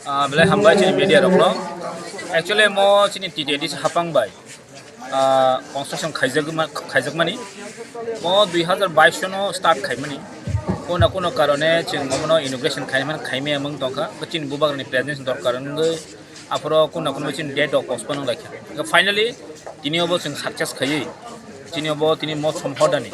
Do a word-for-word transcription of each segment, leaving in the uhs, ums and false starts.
Ah, belai hambai chini media rokno. Actually, mo chini T T A D C hapang bai, ah, construction khaijak ma-, khaijakmani. Mo dui hazar bais no start khaimani. Kono kono karone chwng omono inauguration khaimani, khaimaya mung tongkha. Bo chini bubagrani presence dorkar wngwi aphoro kono kono chini date rok postpone wng laikha. Finally, tini obo chwng success khaiwi. Chini obo tini Molsom Hodani.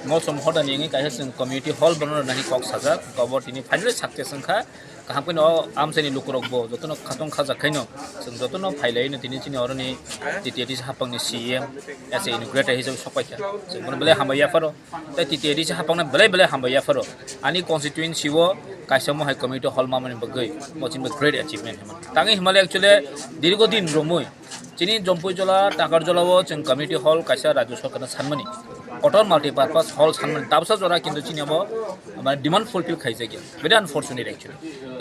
Molsom Hodani wngwi kaisa chwng community hall bono nani kok sajak. Obo tini finally success wngkha. Kaham khe no amchaini lukurok bo jotono khatong khajak khaino chwng jotono phailaino tini chini oroni T T A D C hapangni C E M as a inaugurator hisabe sokpaikha. Chwng bono belai hambai yapharo. Tei T T A D C hapangno belai belai hambai yapharo. Ani constituency o kaisa mohai community hall mamani bagwi mo chini great achievement hwnmano. Tangwi himale actually dirgo din romwi chini Jompuijola, Takarjola o chwng community hall kaisa rajyo sarkarno sanmani. Kotor multipurpose hall sanmani. Tabsa jora kintu chini abo mane demand fulfill khaijakya. Very unfortunate actually.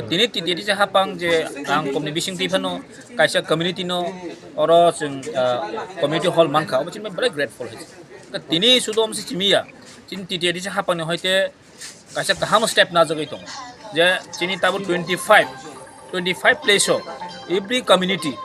Tini T T A D C hapang je ang komni bising twi phano kaisa community no oro chwng, ah, community hall mankha, obo chini belai grateful hai. Tini sudo omsi chimiya, chini T T A D C hapangni hoite kaisa kaham step najagwi tongo. Je chini tabuk twenty five, twenty five place o every community,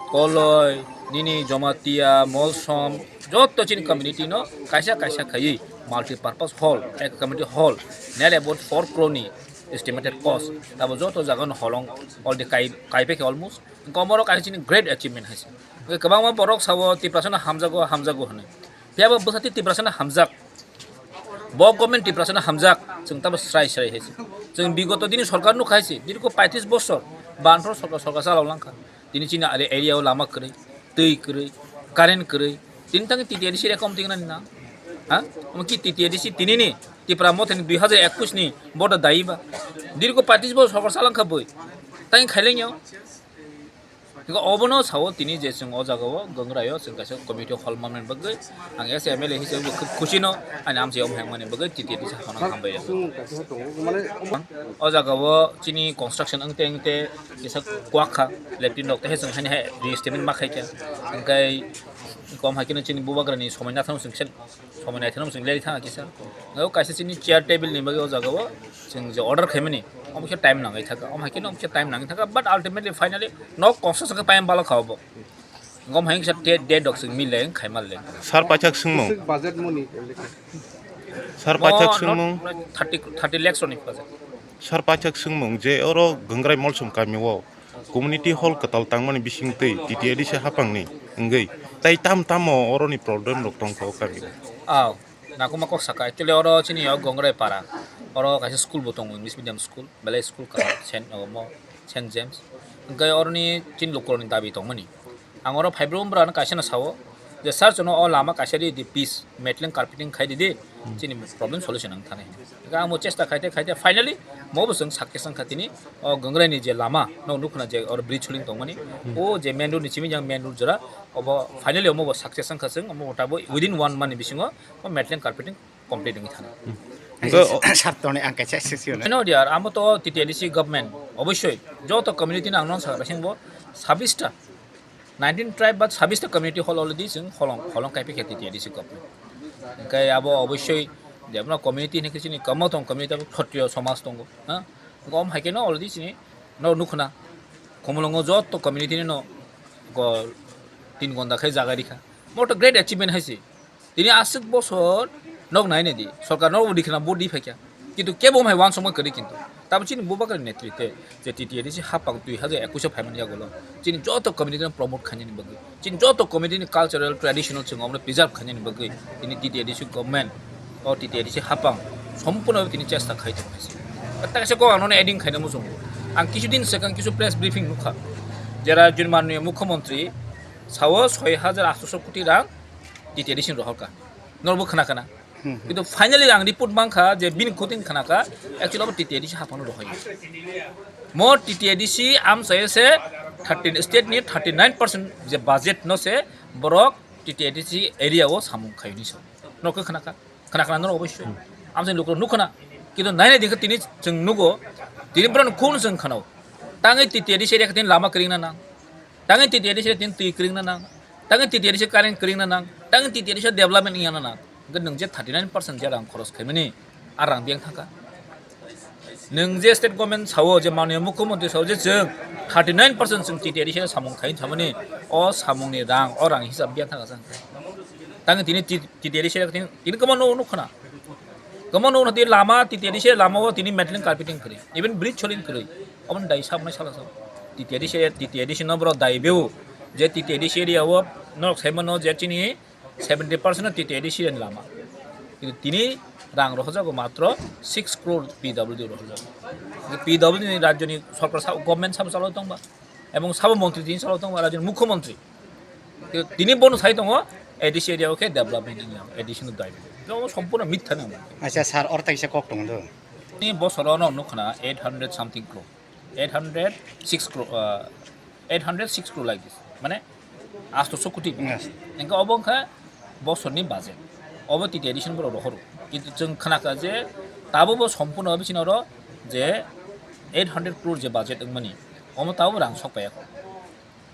Koloi, nini Jamatia, Molsom, joto chini community no kaisa kaisa khaiwi multipurpose hall, ek community hall, nearly about four crore ni estimated cost. Tabo joto jaga no holong already kai, kai pekhe almost. Komoro kaisa chini great achievement hai se. Kwbangma borok sao Tiprasano hamjago, hamjago hwnwi. Phiya bo bwsati Tiprasano hamjak. Bo government Tiprasano hamjak, chwng tabo srai srai hai se. Chwng bigoto dini sorkar nukha hai se, dirgo paitris bosor, banphro sorkar, sorkar chalok langkha. Tini chini are area o lama kwrwi, twi kwrwi, current kwrwi. Tini tangwi T T A D C rekom tingna ni na? Ha? Omo ki T T A D C tini ni Tipra Motha ni dui hazar ekwis ni boda dayi ba? Dirgo paitris bosor sorkar chalangkha boi. Tangwi khailengyo. Hingke obono sao tini je chwng o jaga o Gangrai o chwng kaisa committee hall manmani bagwi ang as M L A hisabe bo khub khusi no ani amchai omo hengmani bagwi T T A D C hapano hambai ya. Chwng kaisa tongo, mane, o jaga o chini construction wngte wngte kisa kwak kha, latrine rok tei chwng haino hai re-estimate ma khai kha, hingke kom hai kheno chini bubagrani somoi nathano chwng kisa. Somoi naithano chwng leri thang kisa. O kaisa chini chair table ni bagwi o jaga o chwng je order khaimani, omo khe time nangwi thaka. Omo hai khe no omo khe time nangwi thaka, but ultimately finally nok kongsa sakhe paim balo kha obo. Omo hai kisa te, de dok chwng mile khai mal le. Sir pachak swngmung. Budget money. Sir pachak swngmung. Thirty, thirty lakhs roni budget. Sir pachak swngmung je oro Gangrai Molsom kami o community hall kwtal tangmani bisingtwi T T A D C hapangni wngwi tai tam tamo oroni problem rok tongkha o kami o. Aw, nakuma kok saka, actually oro chini o Gongrai para, oro kaisa school bo tongo, English medium school, belai school ka Saint, omo, Saint James. Hingke oroni chini lukurokni dabi tongmani. Ang oro phaibrwng bwrano kaisa no sao je, "Sir, chwngno o lama kaisa ri di, please, matling carpeting khai di di, chini problem solution wng thani." Hingke ang bo chesta khaite khaite finally mo bo chwng success wngkha tini o Gangrai ni je lama no nukna je oro bridge huling tongmani, o je main road ni simi yang main road jora obo finally omo bo success wngkha chwng omo bo tabuk within one month ni bisingo o matling carpeting complete wngwi thani. Hingke o- Sir, toni ang kaisa session. No dear, amo to T T A D C government obossoi joto community no ang non sakha sing bo sabis ta nineteen tribe ba sabis ta community hall already chwng holong holong kaipi khe T T A D C government. Hingke abo obossoi jebno community hinwi khe chini kwma tong community abo Khatriyo somaj tongo, ha? Gom hai khe no already chini no nukhna. Khumulwngo joto community ni no go tin gonda khai jaga rikha. Mo to great achievement hai se. Tini aswk bosor nok nai nai di. Sorkar nok bo dikhna bo di phaikha. Kintu kebo hai wansukma kwrwi kintu. Tabo chini bubagra netritwe je T T A D C hapang dui hazar ekwis o phaimani yagulo. Chini joto community no promote khainani bagwi. Chini joto community ni cultural traditional chwng omono preserve khainani bagwi tini T T A D C government o T T A D C hapang sompurno tini chesta khai tongkha se. Taksa kok ang nono adding khaina muchungo. Ang kisu din swkang kisu press briefing nukha. Jera juni manniya mukhyamantri sao soi hajar atso koti rang T T A D C ni rohorkha. Norbo khna khna. Hmm. Kintu finally ang report mankha je bini khuting khna kha, actually abo T T A D C hapano rohoi. Mo T T A D C amchai se thirteen state ni thirty nine percent je budget no se borok T T A D C area o samung khaini so. Norko khna kha, khna khna no obossoi. Amchai lukurok nukhna. Kintu nainai dikha tini chwng nugo, tini borok khun chwng khanao. Tangwi T T A D C area khe tini lama kwrwngna nang. Tangwi T T A D C tini twi kwrwngna nang. Tangwi T T A D C current kwrwngna nang. Tangwi T T A D C development wngya nang. Hwnkhe nwng je thirty nine percent je rang khoros khaimani, a rang biyang thangkha. Nwng je state government sao je manwi mukhyamantri sao je chwng thirty nine percent chwng T T A D C samung khai thamani o samungni rang o rang hisab biya thangkha chwng. Tang tini T T A D C tini kwma no nuk khana. Kwma no tini lama T T A D C lama o tini metal carpeting kwrwi. Even bridge cholin kwrwi. Omo dai sabnai sala sao. T T A D C T T A D C no bro dai beu je T T A D C area o norok saimano je chini seventy percent no T T A D C ni lama. Kintu tini rang rohorjago matro six crore P W D rohorjago. Kintu P W D ni rajyoni sorkar sa-, government sabo chalai tongba. Ebong sabo montri tini chalai tongba, rajyoni mukhyamantri. Kintu tini bono sai tongo A D C area o khe development ni, A D C no dai. Omo sompurno mitha ni. Acha sir, or taisa kok tong do. Ni bosoro no nukhna eight hundred something crore. Eight hundred six crore, uh, eight hundred six crore like this. Mane, asto so koti. Yes. Engka obo engka bosorni budget. Obo T T A D C ni borok rohoro. Kintu chwng khnakha je tabo bo sompurno obo chini oro je eight hundred crore je budget wngmani, omo tabo rang sok paiya kho.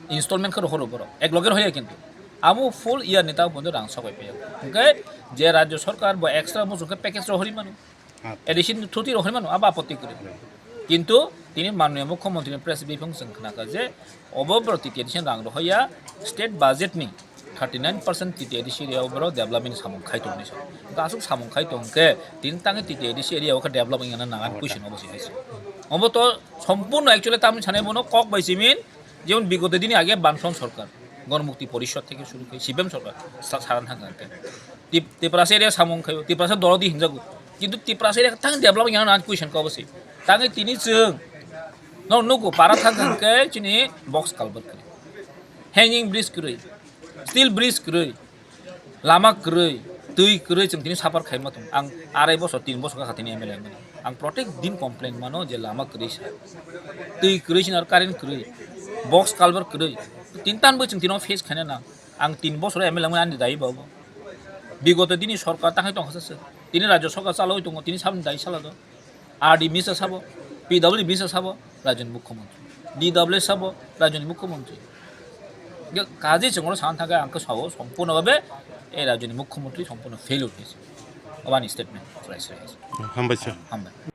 Installment khe rohoro borok. Ek loge rohya kintu. Amo full year ni tabo bondo rang sok paiya kho. Hwnkhe je rajya sarkar bo extra bo chwngkhe package rohori mano. A D C ni thuti rohormano abo apotti kwrwi. Kintu tini manwi mukhyamantri ni press briefing chwng khnakha je obo borok T T A D C ni rang rohorya state budget ni thirty nine percent T T A D C area o borok development samung khai tongni so. Hwnkhe aswk samung khai tongkhe tini tangwi T T A D C area o khe develop wngya na nang ani question obo se hai se. Obo to sompurno actually tamni sanai bono kok bai simin Jemon bigoto dini age Banson sorkar, Ganmukti Porishod theke shuru khe C P M sorkar sa-, saran thangkha hwnkhe. Tip-, Tiprasa area samung khaio, Tiprasa dolo di hinjago. Kintu Tiprasa area thang develop yang nan question ko bwse. Tangwi tini chwng no nugo para thangkha hwnkhe chini box culvert kwrwi. Hanging bridge kwrwi, steel bridge kwrwi. Lama kwrwi, twi kwrwi chwng tini suffer khaima tong. Ang arai bosor, tin bosor kha tini M L A wngmani. Ang protek din complain mano je lama kwrwi sa. Twi kwrwi sini aro current kwrwi. Box culvert kwrwi. Tin tan bo chwng tino face khaina nang. Ang tin bosor M L A wngmani ani dai ba bo. Bigoto dini sorkar takhai tong kha se. Tini rajya sorkar chaloi tongo, tini sabni dai sala do. R D misa sabo, P W misa sabo, rajyoni mukhyamantri. D W sabo, rajyoni mukhyamantri. Ge kaje chengoro sana thangkhe ang khe sao, sompurno babe, e rajyoni mukhyamantri sompurno failure hise. Obani statement, Hambai sir. Hambai.